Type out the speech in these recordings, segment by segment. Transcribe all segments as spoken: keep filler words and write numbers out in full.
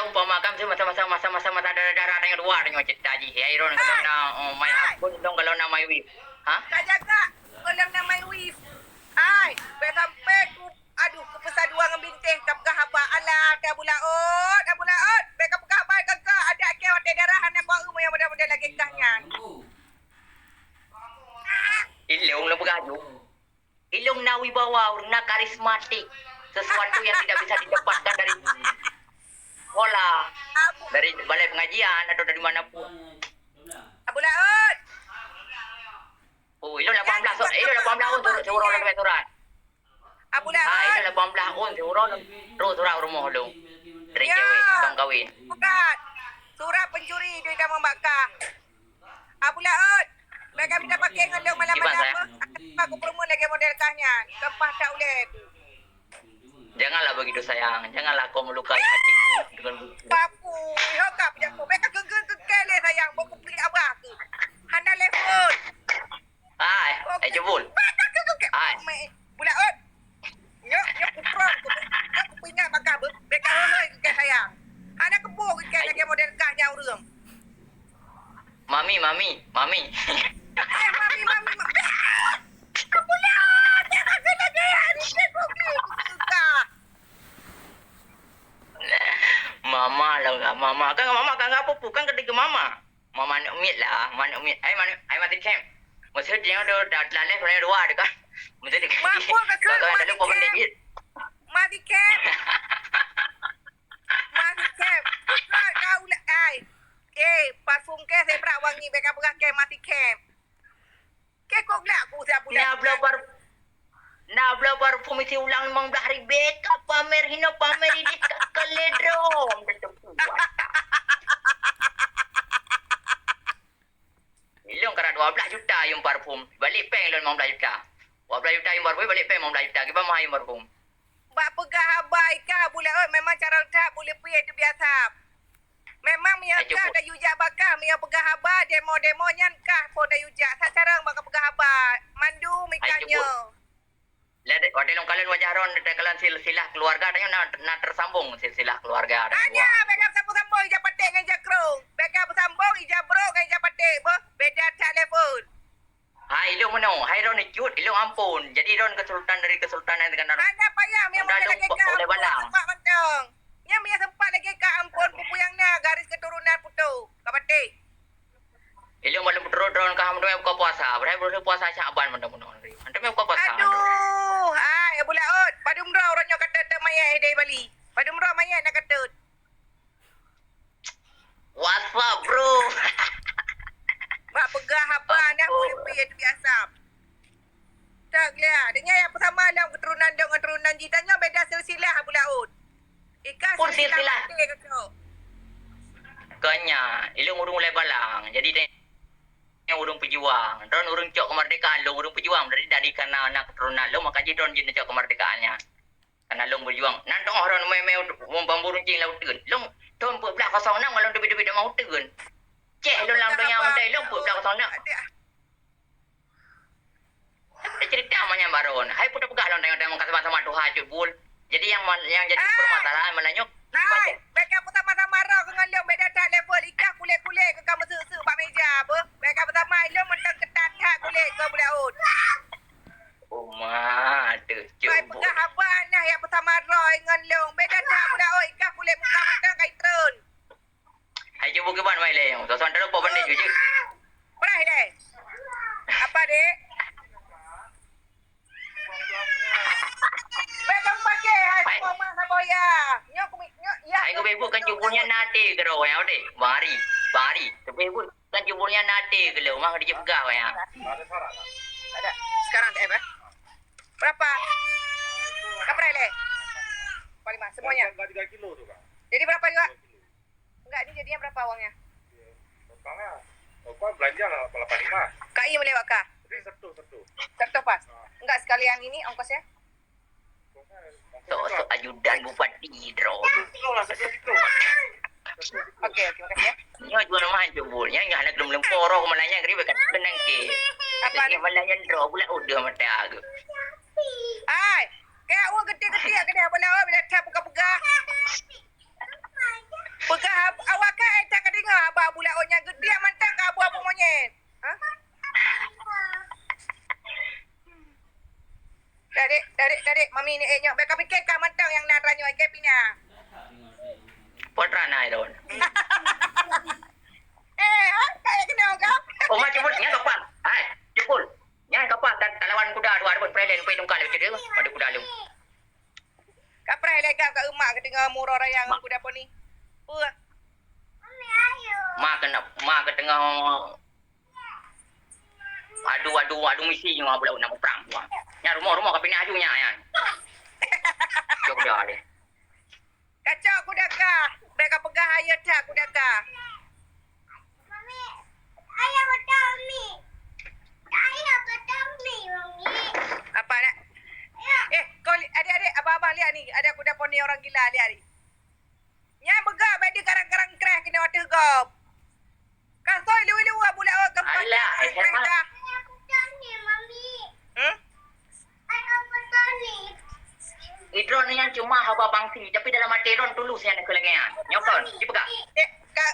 Umpama kan masa-masa, masa-masa, masa darah-darah nyang dua nyoe cerita jih. Ya, Iron kalau na, oh, my husband, dong kalau na my wife. Ha? Ka jaga, kalau na my wife. Ai, bèk sampai ku, aduh, ku peusa dua ngon bintéh ka peugah haba. Alah, ka Abu Laôt, Abu Laôt. Bèk ka peugah haba keu kah, adak kèe watèe darah hana bau nyang model-model lagèe kah nyan. Ilong na peugah ju. Ilong na wibawa, na karismatik. Sesuatu yang tidak bisa didapatkan dari sekolah, dari balai pengajian atau dari mana pun. Abu Laôt. Oh, ilong lapan belas, ilong lapan belas tahun suruh, suruh orang surat. Abu Laôt. Ah, ilong lapan belas tahun suruh, suruh surat rumoh lu. Dari cewek, abang kawin. Bukan. Surat pencuri duit kamu bak kah. Abu Laôt, bèk ka mita paké ngon lôn malam-malam, eh. Aku peureumeun lagèe model kah nyan. Leupah that ulèe. Janganlah begitu, sayang. Janganlah kau melukai hatiku dengan begitu. Bapu, ho ka peujaku. Bèk ka keu-keu keu kèe lé, sayang. Bèk kupiléh abah keu. Hana lé phôn. Hai, eh, Jebul. Bèk ka keu-keu keu. Hai. Abu Laôt. Nyoe, nyoe kuprong, ku, nyoe kupeuingat bak kah beuh, bèk ka heuheu keu kèe sayang. Hana keuboh keu kèe lagèe model kah nyan ureueng. Mami, mami, mami. Eh, mami, mami, mami. Abu Laôt, jangan kena gaya ni, cek kopi, kah. Mama lah, mama. Kan mama kan apa pun, kan kata ke mama. Mama aneuk miet lah, mama aneuk miet. Ai, mama aneuk, ai, mati kem. Maksud dia tu dah laleh sebenarnya dua dekat. Maksud dia. Mak pun kekal, kau kan mati dah lupa benda kem. Mati kem. Mati kem. Bukan kau lah, ai. Eh, parfum ke saya pernah wangi, beka pegang ke mati kem. Ke kok gelak ku siap budak. Nah, bloe par-, nah, bloe parfum isi ulang limong belas ribèe, ka pamer hino, pamer idéh, ka keledro. Ilong kara dua belas juta yum parfum, balik peng lôn lima belas juta. Dua belas juta yum parfum, balik peng lima belas juta. Kiban mahai yum parfum. Bak peugah haba i kah Abu Laôt memang carông that, Abu Lutfi itu biasa. Memang meunyoe kah tayue jak bak kah, meunyoe peugah haba demo-demo nyan kah phôn tayue jak. Sa carông bak peugah haba. Mandum i kah nyoe. Lé, watèe lôn kalon wajah droen, watèe kalon silsilah keluarga, tanyoe na, na tersambung silsilah keluarga. Hanya, bèk ka beusambung-sambung ija paték ngon ija krông. Bèk ka beusambung ija brôk ngon ija paték, beuh, beda that lé phôn. Hai, ilong meunoe, hai droen cut, ilong amphon. Jadi droen kesultan dari kesultanan yang terkenal. Hana payah, mia mungkin lagèe ka amphon, sempat mantong. Nyan mia sempat lagèe ka amphon, pupu nyang na garis keturunan puto. Ka paték. Ilong balum putro droen ka ham buka puasa. Padahai bulan puasa Syaban mantong meunoe. Hantom buka puasa. Aduh, hai Abu Laôt, padum droe uroe nyoe ka teuh mayét dari Bali. Padum droe mayét na ka teuh. What's up, bro? Bak peugah haba nah, Abu Lutfi itu biasa. Tak lihat, dia nyang bersama dalam keturunan dengan keturunan jih. Tanyoe beda silsilah, Abu Laôt. I kah pun silsilah silsilah. Mati ke kau? Kanya, ilong ureueng ulai balang. Jadi, tanyoe ureueng pejuang. Droen ureueng cok kemerdekaan, lôn ureueng pejuang. Jadi, dari karena anak keturunan lôn, maka jih droen jeuet cok kemerdekaan nyan. Karena lôn berjuang. Nan teungoh droen mé-mé wong bambu runcing lam uteuen. Lôn thôn peuet blaih kosong nam ngon lôn teubiet-teubiet lam uteuen. Ceh lôn lam donya utai lôn peuet blaih kosong nam. Ada cerita manyang baron. Hai peue tapeugah lôn tengok-tengok ka sama-sama tuha cut bul. Jadi yang ma-, yang jadi permasalahan malam nyoe. Hai, bèk ka beusama-sama roh ngon lôn beda that level. I kah kulét-kulét keu ka meuseuk-seuk bak meja beuh. Bèk ka beusama lôn mantong keutat that kulét keu Abu Laôt. Uma, aduh, cut bul. Hai peugah haba nah ya beusama roh ngon lôn. Beda that Abu Laôt, i kah kulét muka mantong ka itreun. Hai cuba kiban mai lé nyang. Soson terus pok pandai jujur. Pernah deh. Apa dek? Betul pakai hai semua mah saboya. Nyok mi-, nyok ya. Hai ku bebut kan cuburnya nanti ke roh yang deh. Bari, bari. Ku bebut kan cuburnya nanti ke lo mah dia pegang ya. Ada. Sekarang tak apa? Berapa? Berapa leh? Empat lima semuanya. Enggak tiga kilo tu, Kak. Jadi berapa juga? Enggak, ini jadinya berapa uangnya? Totalnya, total belanja lah delapan lima. K I melewat kah? Jadi satu, satu. Satu pas? Ah. Enggak, sekalian ini ongkosnya? Ongkosnya, ongkosnya sok, sok ajudan bupati, bro. Satu kilo lah, satu kilo. Oke, oke, makasih ya. Nyoe jual rumah hancur, Bu. Nyoe, nyoe anak belum lemporo, kemana nyoe, keri bekat benang ke. Apa ni? Malah nyan, bro, pula udah mata aku. Hai, kayak awak gede-gede, kena apa lawan, bila tak pegang-pegang. Ini eh nyok beka pikir kah mantong yang na ranyoe ke pina. Putra na itu. Eh, ha? Kayak kena kah? Oh, macam pun nyang kapal. Hai, cukul. Nyang kapal tak lawan kuda dua rebut prelen pui tungkal itu dia. Pada kuda lu. Kapreh lé gam ka umak keuteungoh muro raya ngon kuda poni. Puh. Ma kena, ma keuteungoh adu, adu, adu misi nyoe bula nak muprang. Nya rumoh-rumoh ka pinah aju nya nyan. Cok dah deh. Kacok kuda ka. Bèk ka peugah ayo that kuda ka. Mami, ayo betul mi. Ayo betul mi, Mami. Apa nak? Eh, kau li-, adik-adik, abang-abang lihat ni. Ada kuda poni orang gila, lihat ni. Nyan beugah bak di karang-karang kreh kena watèe gob. Kasoi lu-lu Abu Laot keumpah. Alah, eh, dah. Ayo betul mi, Mami. Hmm? Idron nyan cuma haba bangsi, tapi dalam até Idron tulus nyan keu lagèe nyan. Nyoe kon, dipeugah. Eh, ka,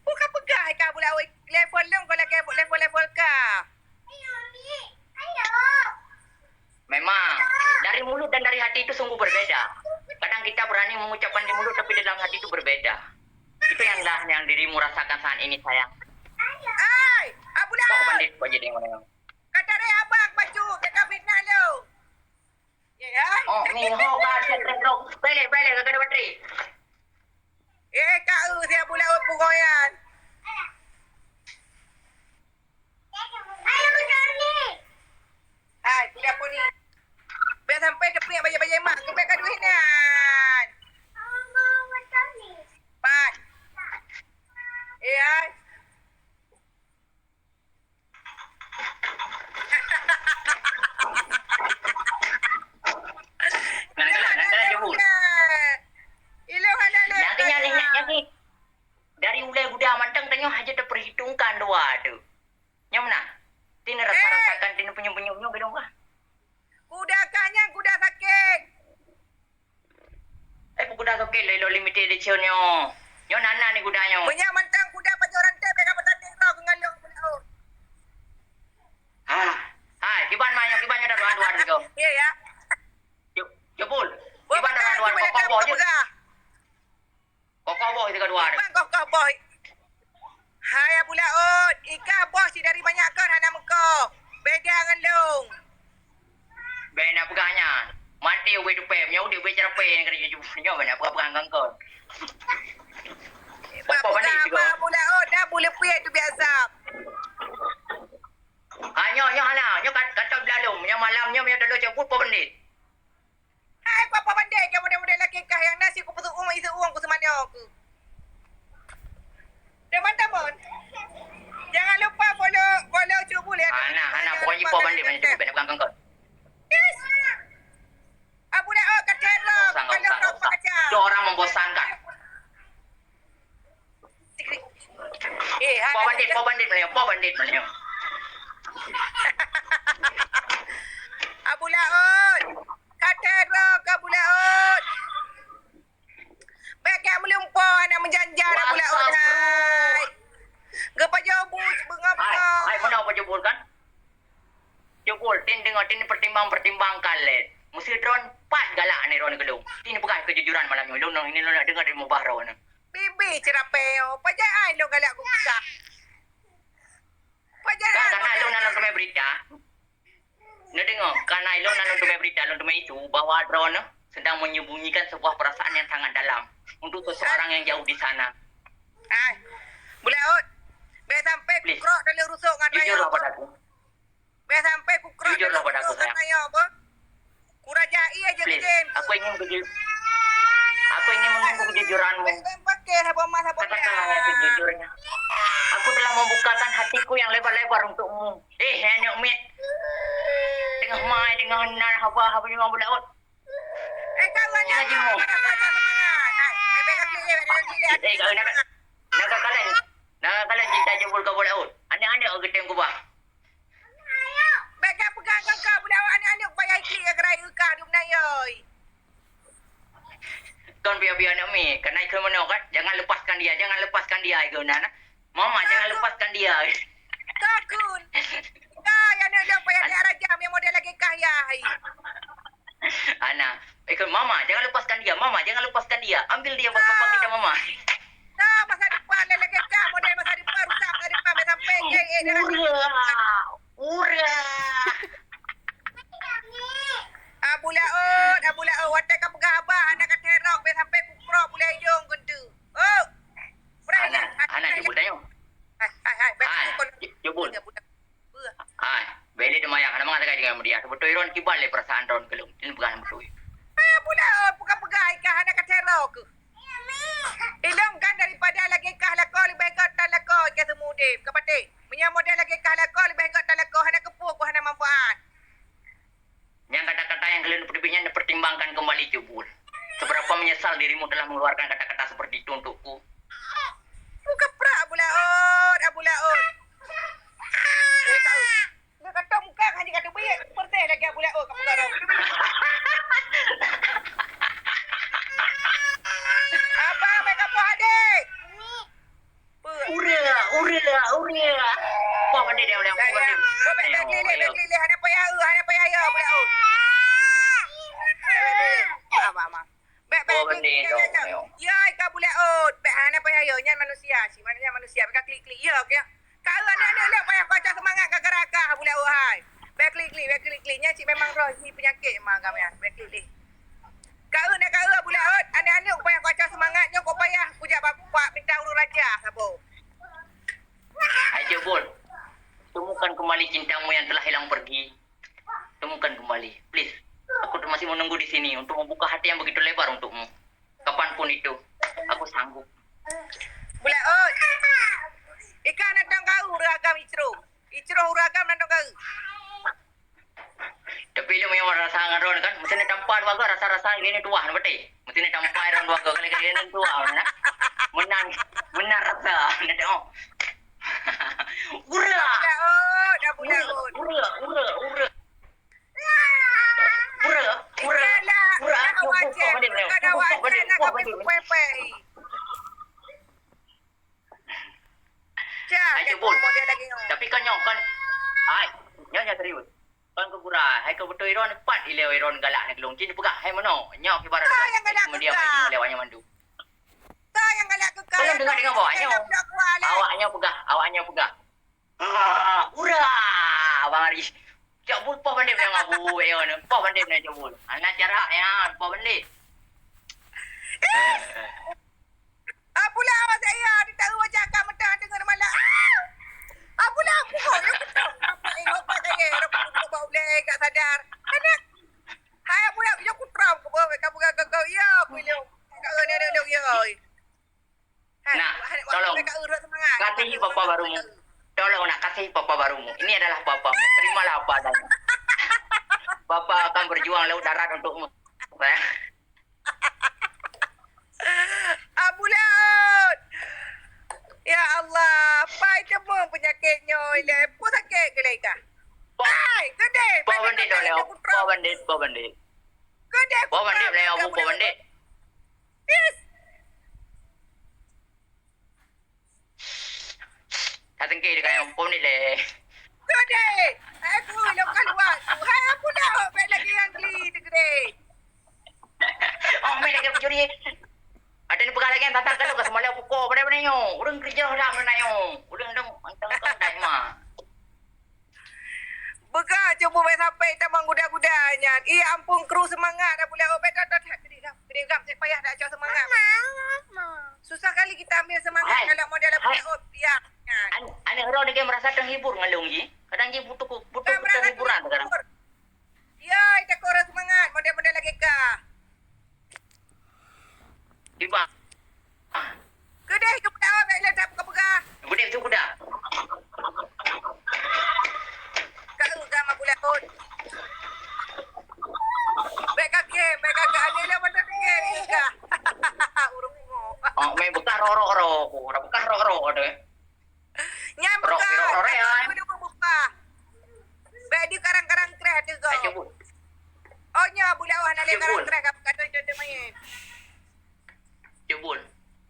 bukan peugah ka Abu Laot level lôn, kau lagèe level-level ka. Memang, dari mulut dan dari hati itu sungguh berbeda. Kadang kita berani mengucapkan di mulut, tapi dalam hati itu berbeda. Itu yang lah yang dirimu rasakan saat ini, sayang. Ai, Abu Laot. Kok bandit kok jadi ngono? Kata deh abang baju, kata fitnah lu. Ya kan? Oh, ni ho ka cek rok. Balik, balik, kagak ada bateri. Eh, kau si Abu Laot pungoyan. Hai, kuda poni. Biar sampai tepiak bajai-bajai mak, kau bèk ka duit nyan. Pat. Eh, ai. Nah, jalan, nah, jalan jauh. Ilong hana le. Nah, kenyang, kenyang, kenyang. Dari ulèe guda mantong tanyoe hana teuperhitungkan dua tu. Nyang mana? Tina rasa-rasakan, tina punyueng-punyueng nyoe gedong kah? Kuda kah nyan kuda sakét. Eh, peue kuda sakét lé, lo limited edition nyoe. Nyoe nana ni kuda nyoe. Meunyoe mantong kuda pajoh rantai, bèk ka beutandéng droe keu ngon lôn peunaôn. Ah, hai, kiban ma nyoe, kiban nyoe dah dua-dua ni kau. Iya, ya. Jebul. Kiban dah dua-dua, kau boh je. Kokoh boh sigoe dua tu. Bang kokoh boh. Hai Abu Laot, ikah boh si dari banyak kon hana meukoh. Beda ngon lôn. Bèk na peugah nyan. Maté ubé tupèe, meunyoe udép ubé ceurapée nyang keuneuk jujur. Nyoe bèk na peugah-peugah ngon kon. Bak peugah apa Abu Laot, dah buleupie tu biasa. Ha, nyoe, nyoe hana. Nyoe kat-, kata beulalong. Nyoe malam nyoe, nyoe talo cabut po bandit. Hai, papa pandai ke model-model laki kah yang nasi ku pesuung, isi uang ku semana aku. Teman-teman, jangan lupa follow, follow Cuk Bul ya. Hana, hana, pokoknya papa pandai banyak cukup banyak pegang kengkot. Yes. Abu dah oh kacero, kalau orang membosankan. Eh, ha, po bandit, po bandit meunyoe, po bandit meunyoe. Abu Laot. Kacero ka Abu Laot. Bèk ka meulumpoe aneuk meujanjan Abu Laot hai. Geupajoh bu beungoh-beungoh. Hai, hai, meunan pajoh bu kan? Jebul, tin deungoe, tin pertimbang-pertimbangkan lé. Meuseuti droen pat galak ni droen keulong. Tin peugah kejujuran malam nyoe. Lôn ini lôn nak deungoe dari mubah droen. Bibi cerapeo, pajan ai lôn galak kuka. Pajan ai. Kan karena lôn dalam teumai berita. Neudeungoe, karena lôn dalam teumai berita, lôn teumai isu bahwa droen sedang menyembunyikan sebuah perasaan yang sangat dalam untuk seseorang yang jauh di sana. Hai. Abu Laot. Bèk sampai kukrok dalam rusuk ngan jujurlah padaku. Bèk sampai kukrok. Jujurlah padaku, sayang. Kurajai aja. Please, aku ingin keju-, aku ingin menunggu kejujuranmu. Katakanlah yang sejujurnya. Aku telah membukakan hatiku yang lebar-lebar untukmu. Eh, aneuk miet. Teungoh mai, teungoh nan, haba, haba memang Abu Laot. Eh, kau aja. Eh, kau nak, nak kalian, nak kalian cinta jebul kau Abu Laot. Aneuk-aneuk geutem kubah. Bèk ka peugah ngon kah, budak awak aneuk-aneuk payah iklik ka gerai eukah dum nayoi. Kon biar-biar aneuk mi, keunan ikheun meunoe kan? Jangan lepaskan dia, jangan lepaskan dia, ikheun na. Mama, jangan lepaskan dia. Takut. Kai aneuk dong payah lihat raja yang model lagi kah yah. Ana, Ikut mama, jangan lepaskan dia. Mama, jangan lepaskan dia. Ambil dia buat papa kita, mama. Nah, masa depan lagi kah, model masa depan rusak, masa depan sampai. Ura, ura. Abu Laot, Abu Laot, watèe ka peugah haba, hana ka terok, biar sampai kuprok bulèe ujong keutu. Oh. Hana, hana jebul tanyoe. Hai, hai, hai, hai. Hai, jebul. Hai, bèk lé teumayang, hana mangat sagai deungon media. Seubeutôi droen kiban lé peurasaan droen keu lôn. Lôn peugah beutôi. Hai, Abu Laot, peugah-peugah, ikah hana ka terok keuh. Ilôn kan daripada lagèe kah lakoe leubeh gèt tan lakoe ikah seumeu udép, ka patéh. Meunyoe model lagèe kah lakoe leubeh gèt tan lakoe, hana keupeue ku hana manfaat. Nyang kata-kata nyang keuneuk peuteubiet nyan pertimbangkan kembali, Cubul. Seberapa menyesal dirimu telah mengeluarkan kata-kata seperti itu untukku? Bukan prak Abu Laot, Abu Laot. Eh, tahu. Dia kata muka kan dia kata biar perteh lagi Abu Laot, kamu garau. Apa mereka buat adik? Ura, ura, ura. Poh bandét dia, poh bandét. Bèk, bèk keliling, bèk keliling. Hana payah, hana payah, ya, Abu Laot. Maaf, maaf, maaf. Bèk, bèk keliling. Ya, ya. Ya, ika Abu Laot. Bèk, hana payah, ya. Nyan manusia, si manusia, manusia. Bèk klik-klik. Ya, okey. Ka aneuk-aneuk lé payah kuaca seumangat gara-gara kah, Abu Laot hai. Bèk klik-klik, bèk klik-klik. Nyan cit memang roh jih peunyakét ma agam nyan. Bèk klik-klik. Ka aneuk, ka aneuk Abu Laot, aneuk-aneuk payah kuaca seumangat nyoe, kok payah kujak bak, bak minta ureueng raja saboh. Hai Cubul, temukan kembali cintamu yang telah hilang pergi. Temukan kembali, please. Aku masih menunggu di sini untuk membuka hati yang begitu lebar untukmu. Kapanpun itu, aku sanggup. Abu Laot. Ikah na tang kau ureueng agam icro. Icro ureueng agam na tang kau. Tapi ilôn meunyoe rasa ngon droen kan, meusti na tampa dua goe rasa-rasa ilôn tuah na beutôi. Meusti na tampa droen dua goe kali-kali ilôn tuah na. Meunan, meunan rasa na tengok. Ura! Abu Laot, Abu Laot. Ura, ura, ura. Ura, ura, ura. Ura, ura, ura. Hai Cubul. Tapi kan nyoe kan, hai, nyoe nyang serius. Kan keu gura, hai keu beutôi droen pat ilèe droen galak nyan keu lôn. Cit peugah, hai meunoe, nyoe kiban media mai lewat nyoe mandum. Tolong dengar dengan awak nyoe. Awak nyoe peugah, awak nyoe peugah. Ah, ura! Abang Ari. Cok bul poh bandét nyang abu, eh, poh bandét nyang cok bul. Ana cara ya, poh bandét. Abu Laot saya ditahu wajah kak mata dengan malam. Ah! Abu Laot, aku kau yang betul. Apa yang kau pakai ya? Aku kau bau leh, gak sadar. Anak. Hai Abu Laot, ya aku teram ke bawah, kamu gak kau ya, aku ilong. Kak ada ada ya, oi. Hai, nak, tolong. Kasihi papa barumu. Tolong nak, kasihi papa barumu. Ini adalah papamu. Terimalah apa adanya. Papa akan berjuang laut darat untukmu. Abu Laot. Ya Allah, pai temu penyakit nyoe le. Pu sakit ke leka? Ai, gede. Poh bandét dong leo. Poh bandét, poh bandét. Gede. Poh bandét leo, poh bandét. Yes. Ka tengke dekat yang poh bandét le. Gede. Aku lo keluar. Hai aku dah. Baik lagi yang geli tu gede. Oh, mai lagèe pencuri. Ada ni peugah lagèe nyan, tantang keu lôn, ka seumalèe pukul pada mana nyoe. Ureueng keureuja dah mana nyoe. Ureueng dong mantong kau dah ma. Peugah cuba bae sampai tamong guda-guda nyan. Ih, ampun kru seumangat dah pula. Oh, betul, betul. Gede gam, gede gam, saya payah dah cok seumangat. Susah kali kita ambil seumangat kalau model apa. Oh, ya. Aneuk droe ni merasa terhibur ngon lôn jih. Kadang jih butuh, butuh, butuh hiburan sekarang. Ya, ita kok rasa semangat, model-model lagi kah. Tiba. Keudeh ke budak awak, bèk le that peugah-peugah. Keudeh tu budak. Kak Ru sama budak pun. Bèk kaki, bèk kaki, ada le mata tinggi kah. Urung bungo. Oh, main bekah roro-roro, bekah roro-roro tu. Nyan rok, buka, rok, rok, rok, rok, rok, rok. Bèk di karang-karang kreh tu go. Ayo, Bu. Oh, nya, Bu Lawan, ada karang kreh, kata contoh main. Cubul.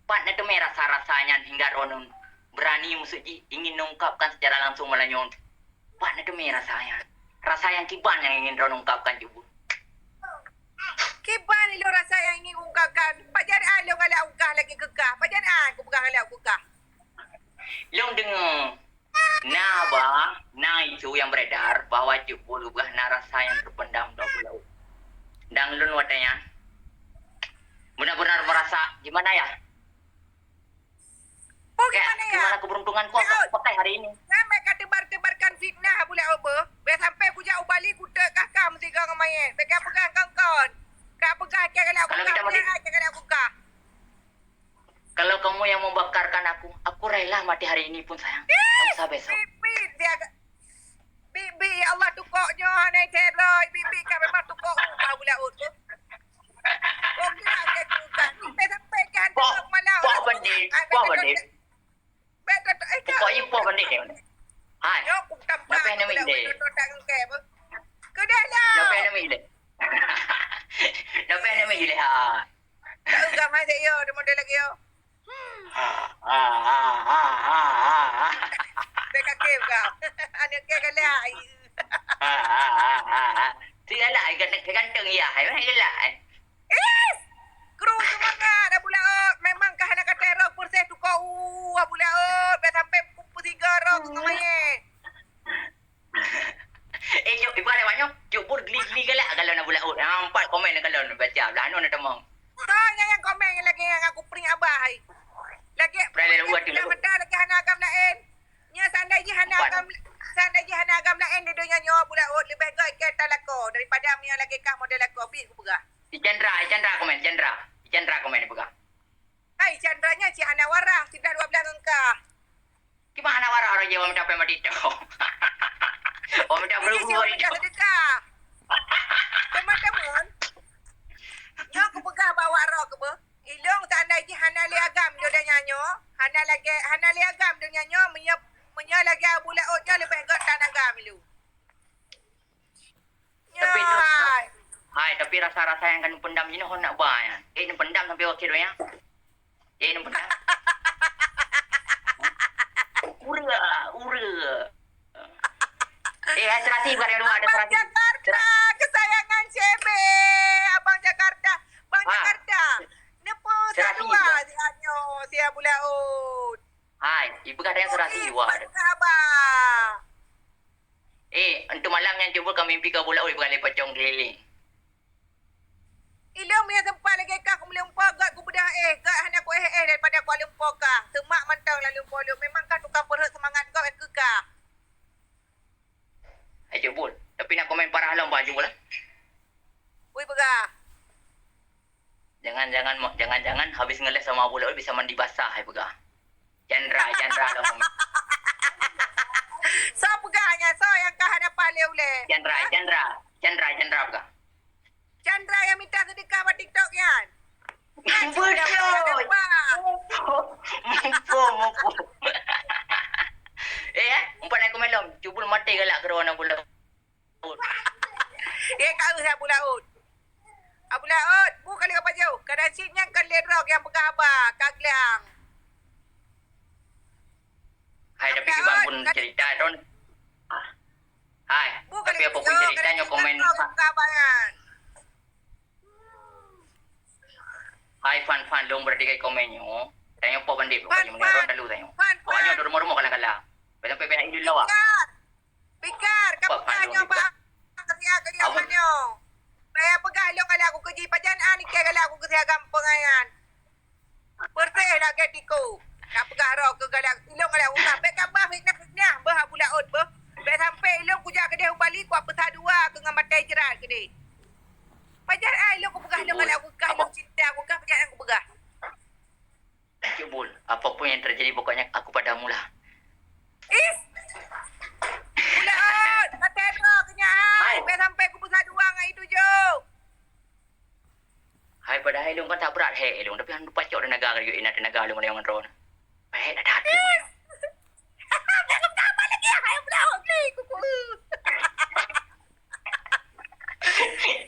Pat na teumé rasa-rasa nyan hingga droeneuh berani, maksud jih, ingin neungkapkan secara langsung malam nyoe. Pat na teumé rasa nyan. Rasa nyang kiban nyang ingin droeneuh ungkapkan, Cubul. Kiban ilôn rasa nyang ingin kuungkapkan. Pajan ai lôn galak ungkah lagèe keu kah. Pajan ai kupeugah galak keu kah. Lôn deungoe na ba, na isu nyang beredar bahwa Cut Bul geupeugah na rasa nyang terpendam di Abu Laôt. Dan lôn watèe nyan benar-benar merasa gimana ya? Oh, kayak, gimana ya? Gimana keberuntunganku aku pakai hari ini? Nyan bèk ka tebar-tebarkan fitnah Abu Laôt beuh. Bèk sampai kujak u Bali kuteuk kah-kah meusigoe ngon manyèt. Bèk ka peugah kon-kon. Ka peugah keu galak keu kah, keu galak keu kah. Kalau kamu yang membakarkan aku, aku rela mati hari ini pun, sayang. Tak usah besok. Bibit dia. Bibit, ya Allah, tukok nyoe hana teroi. Bibit ka memang tukok ubah Abu Laôt tu. Oke, oke, tukok. Sampai-sampai ke hantu malam. Pok bandit, pok bandit. Betul, eh, pokoknya pok bandit dia. Hai. Nyoe aku tampak. Kenapa yang nama ile? Kedah lah. Kenapa yang nama ile? Kenapa yang nama ile? Ha. Tak usah masuk yo, dia model lagi yo. Ha, ha, ha, ha, ha, ha. Dia kaki buka. Anak ke galak. Ha, ha, ha, ha, ha. Si galak, ganteng, ganteng ya. Hai, galak. Is! Kru semangat Abu Laôt. Memang kah nak kata roh persis tukar u Abu Laôt. Biar sampai pukul tiga roh tu ngamai. Eh, Cuk, ibu ada banyak. Cuk Bul geli-geli galak kalau na Abu Laôt. Ha, empat komen kalau na baca. Belah anu na tamong. Soalnya yang komen lagi yang aku pering abah hai. Lagi pering abah tu. Mata lagi hana agam lain. Nya seandai jih hana agam, seandai jih hana agam lain di dunia nyoe Abu Laôt lebih gèt ke talako daripada meunyoe lagi kah model lako bit kupeugah. Si Chandra, si Chandra komen, Chandra. Si Chandra komen peugah. Hai, Chandra nyan cit hana waras, sidah dua belas ngon kah. Kiban hana waras orang Jawa minta pemain mati tu. Orang minta berubah sedekah. Teman-teman, nyoe kupeugah bak awak roh keubeue. Ilong seandai jih hana lé agam donya nyoe, hana lagèe, hana lé agam donya nyoe, meunyoe, meunyoe lagèe Abu Laôt nyoe leubeh gèt tan agam ilong. Tapi tu, hai, tapi rasa-rasa nyang ka neupendam jinoe nak ba nyan. Eh, neupendam sampai wakil donya. Eh, neupendam. Ura, ura. Eh, serasi bukan yang luar, ada serasi. Abang Jakarta, kesayangan C B. Abang Jakarta. Abang Jakarta. Neupeu serasi dua, si Anyo, si Abu Laut. Hai, ibu kadang serasi dua. Apa khabar? Eh, untuk malam nyan cuba kau mimpi kau Abu Laut, ibu kali pocong keliling. Ilong meunyo sempat lagèe kah kumeulumpoe, gèt kubeudah éh, gèt hana ku éh-éh daripada ku lumpoe kah. Teumak mantong lam lumpoe lôn, memang kah tukang peurhot seumangat gèt keu kah. Hai Cuk Bul, tapi na komen parah lom bak Cuk Bul, eh. Ui, peugah. Jangan-jangan, jangan-jangan habis ngeles sama Abu Laut bisa mandi basah, hai peugah. Chandra, Chandra lom. Soe peugah nyan, soe nyang ka hana paih lé ulèe? Chandra, Chandra, Chandra, Chandra peugah. Chandra nyang minta seudeukah bak TikTok nyan. Beutôi. Muphom, muphom. Eh, eh, umpat naik komen lom. Cuk Bul maté galak keudroe aneuk buleuen. Eh, ka eu Abu Laut. Abu Laut, bu kali ka pajoh. Kadang cit nyan kan lé droe nyang peugah haba, ka glang. Hai, tapi kiban pun cerita, Don. Hai, tapi apa pun cerita nyoe komen. Hai, Fan, Fan, lôn berarti kai komen nyoe. Tanyoe po bandit, bukan cuma Ron dalu tanyoe. Awak nyoe rumoh-rumoh kalang-kalang. Sampai pihak Idul Lawa. Pikar, ka peugah nyoe bak keusiak keu nyoe. Saya peugah ilong galak aku keuji, pajan an iké galak aku keusiak gampông ayan. Peureuteh lagèe tiku. Ka peugah roh keu galak, ilong galak aku kah. Bèk ka bah fitnah-fitnah beuh Abu Laut beuh. Bèk sampai ilong kujak keudeh u Bali, kuat peusa dua keu ngon batèe jrat keudeh. Pajan an ilong kupeugah ilong galak aku kah, ilong cinta aku kah, pajan an kupeugah. Cuk Bul, apapun yang terjadi, pokoknya aku padamulah. Ih! Bulat, kata droe keu nyan. Hai. Sampai, sampai ku peusa dua ngon itu jok. Hai, padahai lôn kan tak brat, hai, lôn. Tapi han pacok tenaga ka jok, ina tenaga lôn ngon droe. Hai, dah, dah. Ih! Jangan tambah lagi, hai, bulat, ni, kuku.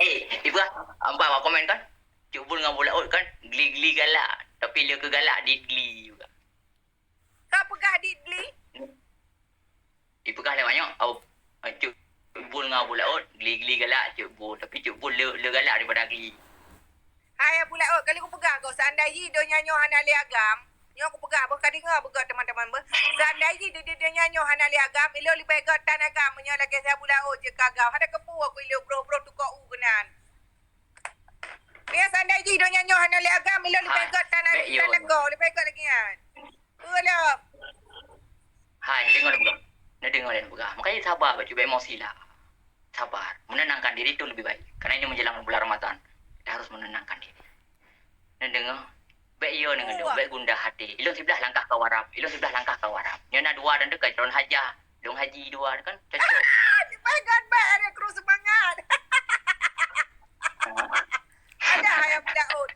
Eh, ibu, ampai awak komen kan? Cuk Bul ngon Abu Laut kan geli-geli galak, tapi lé keu galak digeli juga. Ka peugah digeli? Ipeugah lé awak nyoe, au, Cuk Bul ngon Abu Laut geli-geli galak Cuk Bul, tapi Cuk Bul lé, lé galak daripada geli. Hai Abu Laôt, kali kupeugah keu, seandai jih donya nyoe hana lé agam, nyoe kupeugah beuh, ka deungoe beuh teman-teman beuh. Seandai jih di, di donya nyoe hana lé agam, ilôn leubeh göt tan agam meunyoe lagèe si Abu Laôt jeuet keu agam. Hana keupeue ku ilôn broh-broh tukoe u keunan. Ya, seandai jih donya nyoe hana lé agam, ilôn leubeh göt tan, tan lakoe, leubeh göt lagèe nyan. Peue lom? Hai, neudeungoe lôn peugah. Neudeungoe lôn peugah. Makanya sabar, bacut, bèk emosi lah. Sabar. Menenangkan diri itu lebih baik. Karena ini menjelang bulan Ramadan. Kita harus menenangkan diri. Neudeungoe? Bèk yo neudeungoe, bèk gundah hati. Ilôn siblah langkah ka Arab. Ilôn siblah langkah ka Arab. Nyoe na dua dan dekat calon hajah. Lôn haji dua kan cocok. Leubeh göt bèk ada kru seumangat. Alah, hai Abu Laôt.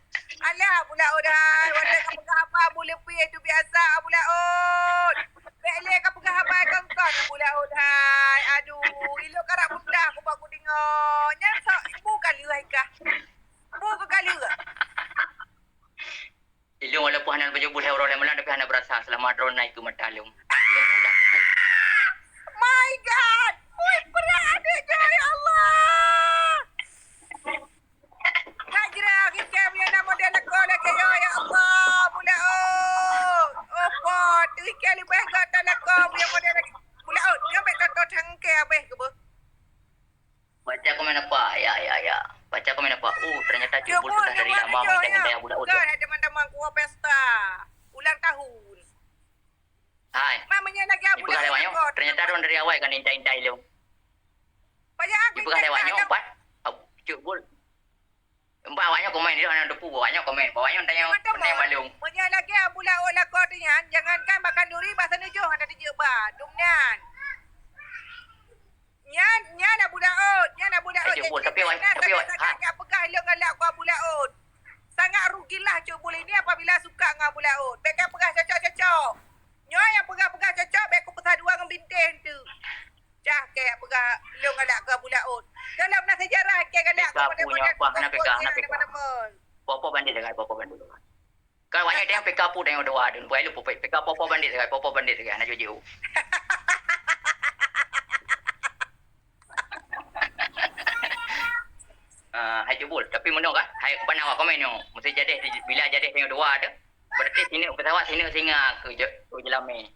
Alah, Abu Laôt, hai. Watèe ka peugah haba, Abu Leupie itu biasa, Abu Laôt. Bèk lé ka peugah haba kon-kon, Abu Laôt, hai. Aduh, ilôn karap mudah ku bak kudeungoe. Nyan sok, bu ka lheueh kah? Bu ka lheueh? Ilôn walaupun hana lôn pajoh buet lhèe uroe lhèe malam, tapi hana beurasa seulama droeneuh na ikeue mata lôn. Ilôn mudah cukup. My God! Ui, brat aneuk nyoe, ya Allah! Nak jrah ikem nyang na model lakoe lagèe nyoe, ya Allah, Abu Laôt. Oh, po, teuh ikem leubeh göt tan lakoe nyang model lagèe Abu Laôt. Nyoe bèk tonton thangke abéh keu beuh. Baca komen apa? Ya, ya, ya. Baca komen apa? Oh, ternyata Cik Bul sudah dari lama mengintai-intai Abu Laôt. Bukan, hai teman-teman, kuah pesta ulang tahun. Hai. Mak meunyoe lagèe Abu Laôt. Ternyata dong dari awai kan intai-intai lôn. Banyak aku intai awak nyoe, empat. Cik Bul. Empat awak nyoe komen, dia hana teupeu, awak nyoe komen. Awak nyoe tanya, teman-teman, balong. Meunyoe lagèe Abu Laôt lakoe tu nyan, jangankan bak khanduri, bak saneujôh hana teujeuet ba. Dum nyan. Nyan, nyan Abu Laôt, nyan Abu Laôt. Tapi awak, tapi awak, ha. Sakét-sakét ka peugah ilôn galak keu Abu Laôt. Sangat rugilah Cik Bul ini apabila suka ngon Abu Laôt. Bèk ka peugah cocok-cocok. Nyoe nyang peugah-peugah cocok, bèk kupeusa dua ngon bintéh tu. Cah kèe peugah lôn galak keu Abu Laôt. Dalam na sejarah kèe galak keu model-model tu. P K P nyoe apa, hana P K, hana P K. Teman-teman. Popo bandit dekat, popo bandit. Kan awak nyoe tengok P K P tengok dua tu. Buat lu P K popo bandit dekat, popo bandit dekat, hana jujur. Ah, hai Cik Bul, tapi meunoe kan, hai bana awak komen nyoe, mesti jadeh, bila jadeh tengok dua tu, berarti sini pesawat, sini singa ke je-, ke jelami.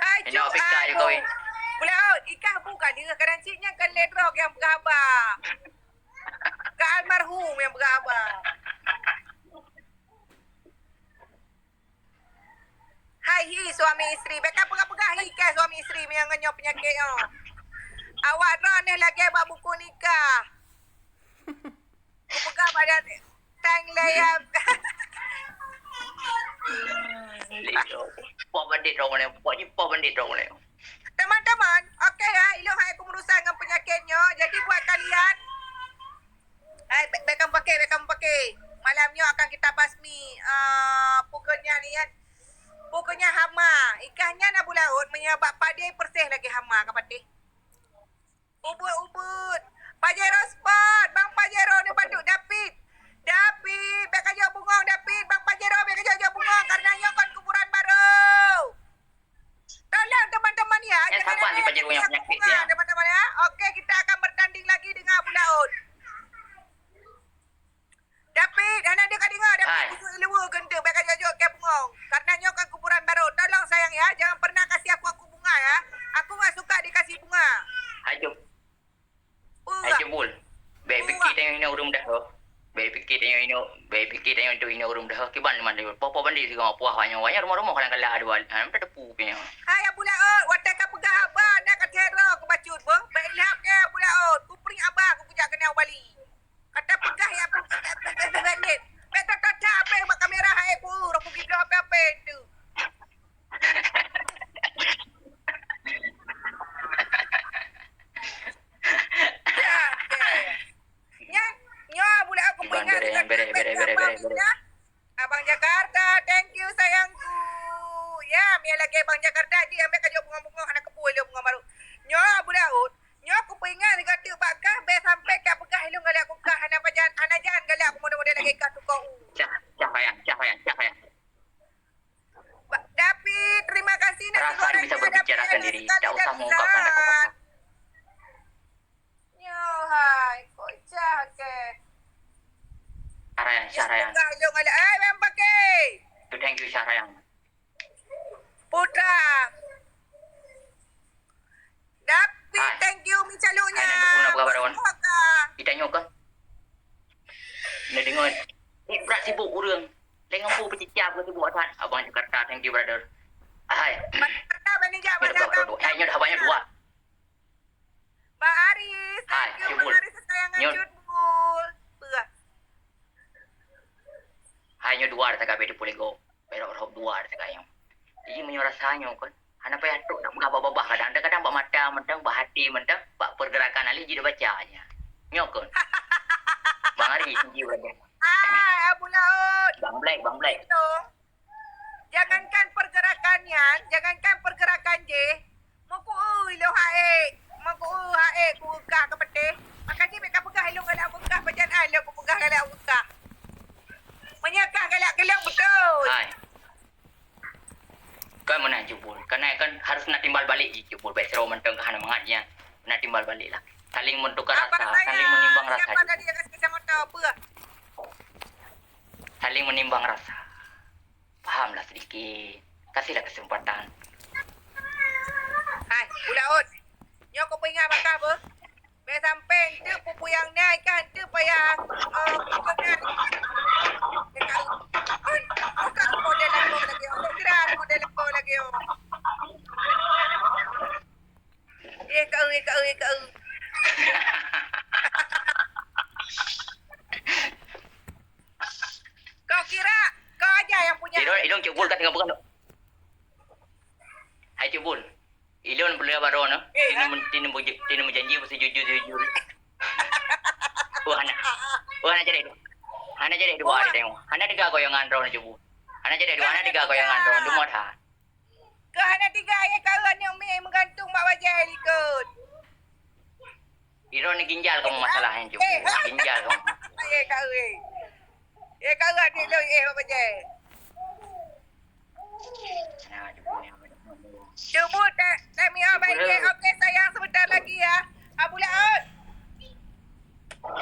Hai, Cuk, Bulaôt, ikah bu ka deuh, kadang cit nyan kan lé droe nyang peugah haba. Ka almarhum nyang peugah haba. Hai hi suami isteri, bèk ka peugah-peugah hi kah suami isteri meunyoe ngon nyoe peunyakét nyoe. Awak droeneuh lagèe bak buku nikah. Kupeugah bak dan tang layam. Poh bandit droe ulèe, poh jih poh bandit droe ulèe. Teman-teman, okey ya, ilôn hai aku meurusai ngon peunyakét nyoe. Jadi buat kalian, hai, bèk, bèk kamoe paké, bèk kamoe paké. Malam nyoe akan kita basmi, eh, pokoknya niat, pokoknya hama. Ikah nyan Abu Laôt, meunyoe bak padé persis lagèe hama ka patéh. Ubeuet-ubeuet. Pajero Sport. Bang Pajero ni bandum David. David, bèk ka jok bungong, David. Bang Pajero, bèk ka jok-jok bungong. Karena nyoe kon kuburan baru. Tolong teman-teman ya, jangan ada yang jok bungong, teman-teman ya. Okey, kita akan bertanding lagi dengan Abu Laôt. David, hana deuh ka deungoe, David, hai. Khusyuk ileue geunteue, bèk ka jok-jok keu bungong. Karena nyoe kan kuburan baru. Tolong sayang ya, jangan pernah kasih aku, aku bunga ya. Aku nggak suka dikasih bunga. Hai Jum-, hai Jumul. Bèk pikir tanyoe inong ureueng meudaha. Bèk pikir tanyoe inong, bèk pikir tanyoe inong ureueng meudaha. Kiban teuma poh-poh bandit sigoe puah awak nyoe. Awak nyoe rumoh-rumoh kadang galak dua. Ha, minta teupeu pih nyoe. Hai Abu Laôt, watèe ka peugah haba, na ka teuhero keu bacut beuh. Bèk ilham keu Abu Laôt. Kupring abah ku kujak keunoe u Bali. Ka tapeugah ya, bèk, bèk, bèk, bèk, bèk, bèk. Bèk ta, ta, ta, apa bak kamera hai ku, roh ku gibloe apa-apa tu. Ya, okey. Nyan, nyoe Abu Laôt aku peuingat, bere, bere, bere, bere, bere, bere. Abang Jakarta, thank you sayangku. Ya, mie lagèe Abang Jakarta, di ambil ka jok bungong-bungong, hana keupeue lé bungong baru. Nyoe Abu Laôt, nyoe kupeuingat sigoe teuk bak kah, bèk sampai ka peugah ilôn galak keu kah, hana pajan, hana jan galak keu model-model lagèe kah tukoe u. Cah, cah sayang, cah sayang, cah sayang. Ba-, David, terima kasih nak. Perasaan bisa berbicara sendiri, tak usah mengungkapkan rasa kasar. Nyoe hai, kok cah keh. Alah, eh, bang pakai. Tu thank you, Syah sayang. Putra. Tapi hai. Thank you, mi caluk hai, nyan. Nak dukung apa, Rawan? Kita nyoe kan? Nak dengar. Ni berat sibuk urang. Lengah pun pecicah pun sibuk atat. Abang Jakarta, thank you, brother. Hai. Jakarta, mana jak, mana jak? Hai, nyoe dah banyak dua. Bang Aris, hai, thank you, Bang Aris, kesayangan Cut Bul. Peugah. Hai, nyoe dua dah tagak beda pulego. Berok-rok dua dah tagak nyoe. Jadi, meunyoe rasa nyoe kan, hana payah trok nak peugah babah-babah kadang. Kadang-kadang bak mata mantong, bak hati mantong, bak pergerakan alih jeuet baca nya. Nyoe kan. Bang Aris, thank you, brother. Hai, Abu Laut. Bang Black, Bang Black. Itu. Jangankan pergerakan nyan, jangankan pergerakan jih, meukueu ilôn ha'ék, meukueu ha'ék kueukah keu peuteh. Maka jih bèk kapeugah ilôn galak kueukah, pajan ai lôn kupeugah galak kueukah. Meunyoe kah galak keu lôn beutôi. Hai. Kan meunan Cut Bul. Kan, kan harus na timbal balik jih Cut Bul. Bèk sidroe mantong ka hana mangat nyan. Na timbal balik lah. Saling menukar rasa, saling menimbang rasa. Siapa tadi yang kasih kacamata? Apa? Saling menimbang rasa. Pahamlah sedikit. Kasihlah kesempatan. Hai, Abu Laut. Nyoe kau peuingat bak kah, beuh? Bèk sampai enteuk pupuyang nyan, kah enteuk payah, eh, pupuyang nyan. Dekat, oh, oh, kat model lakoe lagèe, oh, kira model lakoe lagèe, oh. Eh, kau, eh, kau, eh, kau. Kau kira kau aja yang punya. Ilôn, ilôn Cut Bul ka tinggal bukan. Hai Cut Bul. Ilôn peuleueh baroe nyoe. Eh, tineuk, tineuk beuj-, tineuk meujanji beuseujujur-jujur. Wah, hana. Wah, hana jadi. Hana jadi dua ada tengok. Hana tiga goyangan droe Cut Bul. Hana jadi dua, hana tiga goyangan droe. Deungoe that. Keu hana tiga ayah kawan nyang mi meugantung bak bajèe likot. Ilôn ni ginjal kamu masalah nyan, Cut Bul. Ginjal kamu. Eh, kau, eh. Eh, kau, adik lôn, eh, bak bajèe. Nah, Cut Bul ni. Cut Bul, tak, tak mi, oh, baik, eh. Okey, sayang, sebentar lagi, ya. Abu Laut.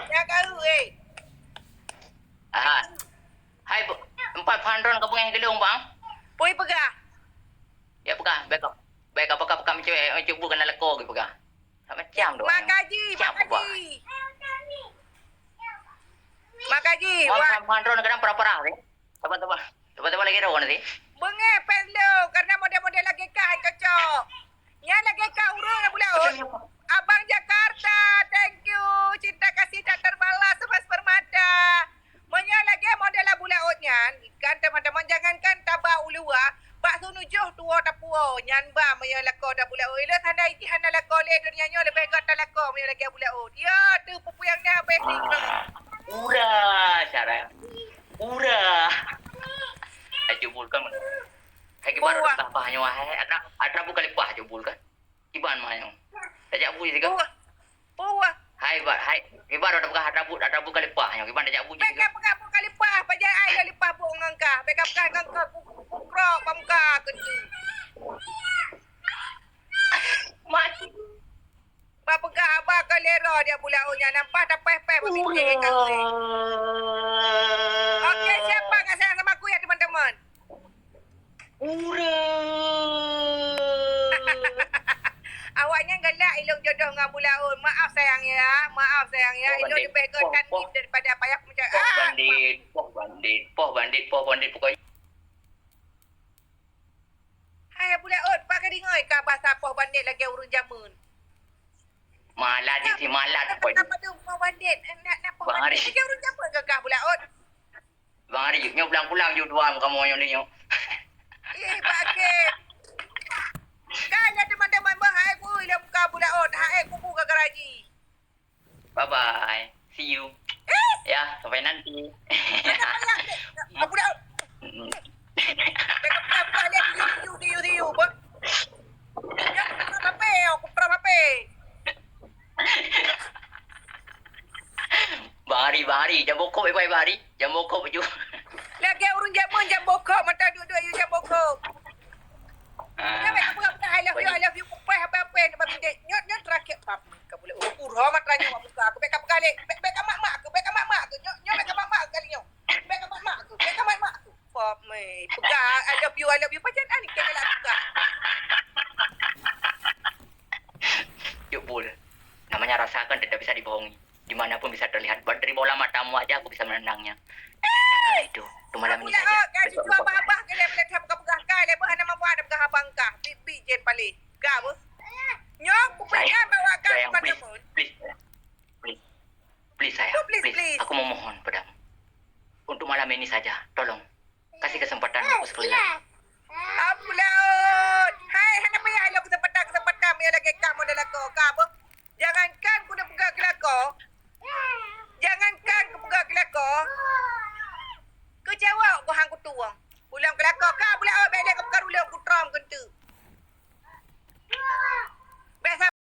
Ya, kau, eh. Aha. Hai, bu-, empat phandron ka peungéh geulong, bang. Pui peugah. Ya, peugah. Bèk ka, bèk ka peugah-peugah macam, eh, Cut Bul keunan lakoe geupeugah. Macam tu. Makaji, macam apa, makaji. Bang? Makaji, wah. Phandron kadang parah-parah, eh. Tepat-tepat. Tepat-tepat lagi dah nanti. Beungéh pèng lôn, karena model-model lagèe kah han cocok. Nyan lagèe kah ureueng Abu Laut. Abang Jakarta, thank you. Cinta kasih tak terbalas, emas permata. Meunyoe lagèe model Abu Laut nyan, kan teman-teman, jangankan taba u luwa, bak seunujoh tuwoe tapuwoe, nyan ba meunyoe lakoe Abu Laut. Ilôn hana ijih hana lakoe lé, donya nyoe leubeh göt talakoe meunyoe lagèe Abu Laut. Ya, tu pupuyang nyan habéh ni. Ura, cara. Ura. Aju bul kan. Hai kiban dah pah nyoe, hai. Ada, ada bukan lepas aju bul kan. Kiban mah nyoe. Tajak bui siga. Puwah. Puwah. Hai, ba-, hai. Kiban dah peugah ada bu-, ada bukan lepas nyoe. Kiban tajak bui siga. Peugah, peugah bukan lepas. Pajan ai dah lepas bu ngon kah. Peugah, peugah ngon kah. Ku-, ku-, kukrok, pamuka, keutu. Mati. Ba peugah haba ka lero di Abu Laut nyan, nampak tapeh-peh bak bintéh ka ureueng. Okey, siapa nggak sayang sama aku ya, teman-teman? Ura. Awaknyan galak ilong jodoh ngon Abu Laut. Maaf sayang ya, maaf sayang ya. Ilong lebih ke cantik daripada payah macam, ah, bandit, poh bandit, poh bandit, poh bandit pokoknya. Hai Abu Laut, pakai dengar ka bahasa poh bandit lagi urang jameun. Malah di si malah tu padu. Kenapa tu poh bandit? Nak, nak poh bandit lagi urang jameun gagah Abu Laut. Bang Ari, nyoe pulang-pulang ju dua kamoe nyoe ni nyoe. Eh, Pak Hakim. Kan ada teman-teman bah, hai ku ilong muka Abu Laut, hai kubu gara-gara ji. Bye bye. See you. Eh! Ya, sampai nanti. Abu Laut. Mm-mm. Tengok apa dia, see you, see you, see you, bah. Ya, aku pernah mape, aku pernah mape. Bang Ari, Bang Ari, jam bokok bye-bye, Bang Ari. Jam bokok baju. Lagèe urang jameun jam bokok, mata duek-duek you jam bokok. Ah. Nyoe bèk aku peugah, I love you, I love you, kupai apa-apa yang depan pinggir. Nyoe, nyoe terakhir, pap, ka boleh urut urut mata nyoe buka. Aku bèk ka peugah lé, bèk, bèk ka mak-mak aku, bèk ka mak-mak aku. Nyoe, nyoe bèk ka mak-mak aku kali nyoe. Bèk ka mak-mak aku. Eh, peugah I love you, I love you. Pajan an kena lah peugah. Yuk Bul. Namanya rasa kan tidak bisa dibohongi. Dimanapun bisa terlihat. Dari bola matamu aja aku bisa menendangnya. Karena itu, untuk malam ini Pula saja. oh, kan Besok cucu abah lupakan. Abah ke leh boleh peugah-peugah kai leh beuh hana mampu ada peugah abang kah. Bit-bit jen palih. Ka beuh. Nyoe ku Sayang, peringat bawa kau sayang, bukan please, teman. please, please, please sayang, Oh, please, please, please. Aku memohon padamu untuk malam ini saja, tolong kasih kesempatan aku sekali lagi. Ampun laut. Hai, hana payah lo kesempatan-kesempatan yang lagi kamu dah lakukan. Ka beuh. Jangankan ku dah peugah kelako. Jangankan ku peugah kelako. Kecewa ku hang kutuwong. Pulang kelako ka